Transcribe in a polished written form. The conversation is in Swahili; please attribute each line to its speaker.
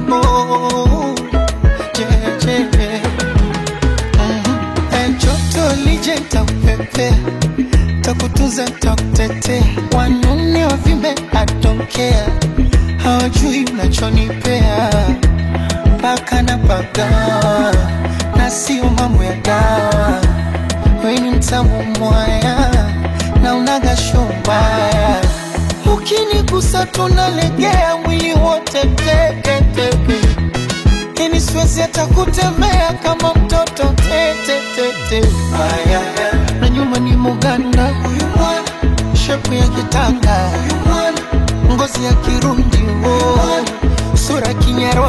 Speaker 1: Oh, yeah, yeah. Joto lije nitakupepea, takutunza nitakutetea, wanune wavimbe I don't care, hawajui unachonipea, paka na pagawa, na sio mambo ya dawa, we ni mtamu mwaya, na unaga shombaya, ukinigusa tunalegea mwili wote teke teke, ini siwezi hata kutembea kama mtoto tete tete. Aya, na nyuma ni Muganda huyu mwana, shepu ya kitanga huyu mwana, ngozi ya Kirundi, oh, sura Kinyarwanda.